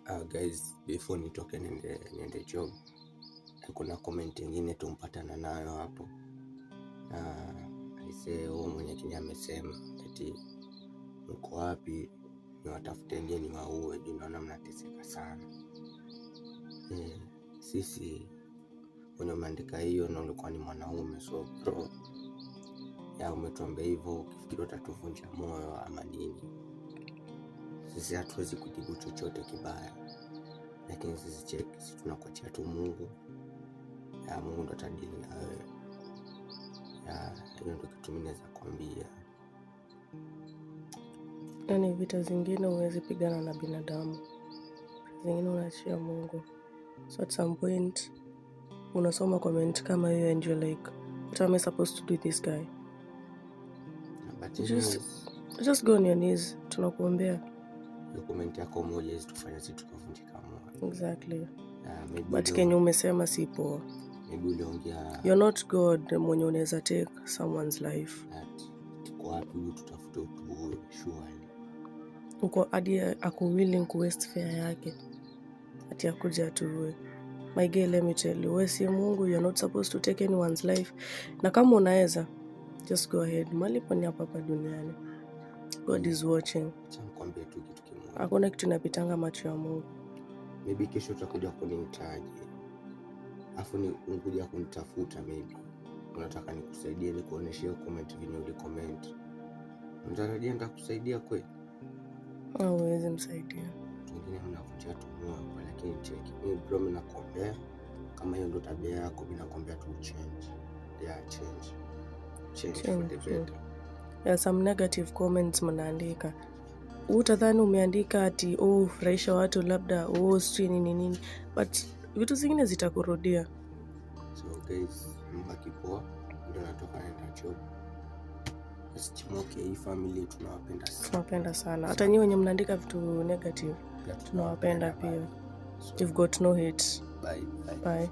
Guys, before nitoke niende job, kuna comment ingine tumpatana nayo hapo, na aisee, huyu mwenye Kenya amesema eti mko wapi niwatafute nje niwaue juu naona mnateseka sana. Sisi wenye umeandika hiyo na ulikuwa ni mwanaume, so bro, ya umetuambia hivyo ukifikiri utatuvunja moyo ama nini, sisi hatuwezi kujibu chochote kibaya, lakini sisi check, sisi tunakuachia tu Mungu, ya Mungu ndo atadili na wewe. Ya hiyo ndo kitu mimi naweza kuambia. Yaani vita zingine huwezi pigana na binadamu, zingine unaachia Mungu. So at some point unasoma comment kama hiyo and you're like, what am I supposed to do with this guy? But Just, anyways, just go on your knees, tunakuombea. Hiyo comment yako moja hizi tufanya sisi tukavunjika moyo. Exactly. Ya, maybe But kenye umesema si poa. Maybe uliongea You're not God mwenye unaweza take someone's life. That tuko wapi huyu tutafute utuue surely. Uko hadi ako willing ku waste fare yake ati akuja atuue. My girl, let me tell you, we si Mungu, you're not supposed to take anyone's life. Na kama unaweza, just go ahead. Malipo ni hapa hapa duniani. God is watching. Acha nikwambie tu kitu kimoja. Hakuna kitu inapitanga macho ya Mungu. Maybe kesho utakuja kunihitaji, afu ni unkuja kunitafuta, maybe unataka nikusaidie, nikuoneshe hiyo comment venye ulicomment. Unatarajia nitakusaidia kweli? Hauwezi msaidia. Watu wengine mnavunjia tu moyo, lakini cheki, mimi bro, mimi nakuombea kama hiyo ndo tabia yako, mimi nakuombea tu change. Yeah, change. Change for the Change. Better. Yeah, some negative comments mnaandika, utadhani umeandika ati oh, furahisha watu labda, oh, sijui nini nini, but vitu zingine zitakurudia. So guys, mbaki poa, ndio natoka naenda job. Asichomoke hii family, tunawapenda sana. Tunawapenda sana, hata nyinyi wenye mnaandika vitu negative Pia tunawapenda pia. Bado. So, You've got no hate. Bye, bye. Bye.